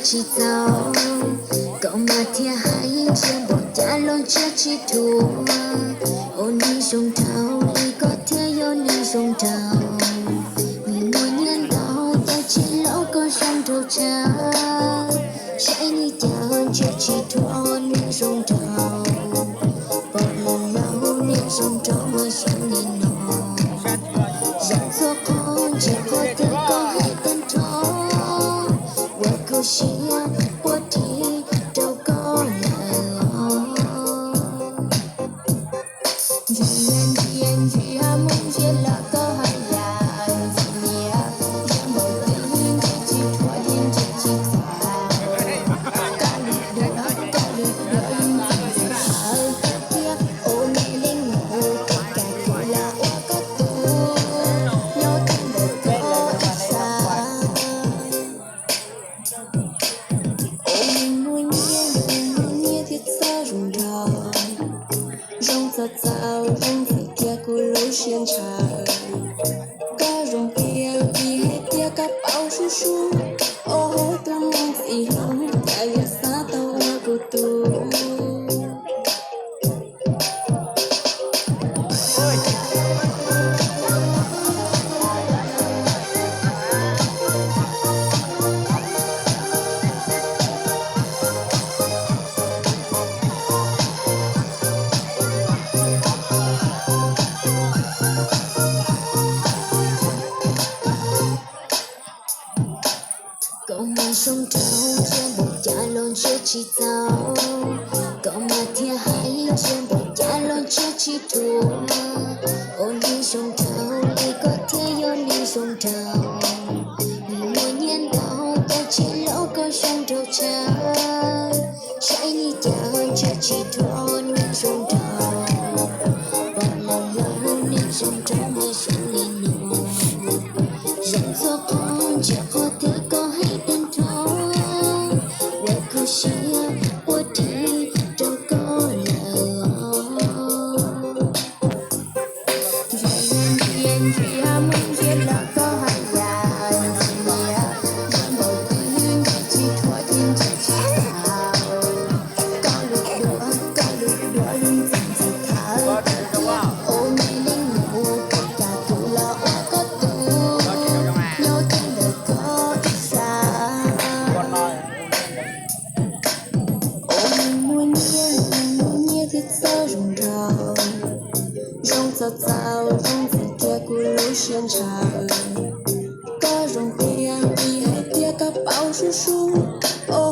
tsis txaus, koj mas thiaj hais ntsia npaum cas los ntsia tsis dhuav. Ua neeg zoo nraug li koj thiaj yog neeg zoo nraug. Nws muaj nyiaj ntau cas tsis los koj zoo nraug tshaj. Saib li cas ntsia tsis dhuav ua neeg zoo nraug. Pom los laus neeg zoo nraug mas zoo li no. Zoo txhua qhov ntsia qhov twg koj hais tag nrho. Ua kuv siab quaj dhi rau koj lawm os. Ntsia ntsia ntsia mus ntsia los koj hais yam ntsia ntsia npaum twg ntsia tsis dhuav li ntsia tsis txaus. Koj lwm duav koj lwm duav li ntxim ntxim tawv kawg thiab. Ua me leej muam ua tus kam kuv los ua koj tug, nyob kiag ntawm koj ib sab. Ua neeg muaj nyiaj, ua neeg muaj nyiaj thiaj txawj zoo nraug. Zoo txaus txaus zoo ntxim kiag kuv lub siab ntshaw. Koj zoo tiag vim hais tias koj paub sub sub, ua hauv tus ntxim hlub cas yuav xav tau ua kuv tug. Koj mas zoo nraug ntsia npaum cas los ntsia tsis txaus. Koj mas thiaj hais ntsia npaum cas los ntsia tsis dhuav. Ua neeg zoo nraug li koj thiaj yog neeg zoo nraug. Nws muaj nyiaj ntau cas tsis los koj zoo nraug tshaj. Saib li cas ntsia tsis dhuav ua neeg zoo nraug. Pom los laus neeg zoo nraug mas zoo li no. Zoo txhua qhov ntsia qhov twg koj hais tag nrho. Ua kuv siab quaj dhi rau koj lawm os. Ntsia ntsia mus ntsia los koj hais yam ntsia ntsia npaum twg ntsia tsis dhuav li ntsia tsis txaus. Koj lwm duav koj lwm duav li ntxim ntxim tawv kawg thiab. Ua me leej muam ua tus kam kuv los ua koj tug, nyob kiag ntawm koj ib sab. Ua neeg muaj nyiaj, ua neeg muaj nyiaj thiaj txawj zoo nraug. Zoo txaus txaus zoo ntxim kiag kuv lub siab ntshaw. Koj zoo tiag vim hais tias koj paub sub sub, ua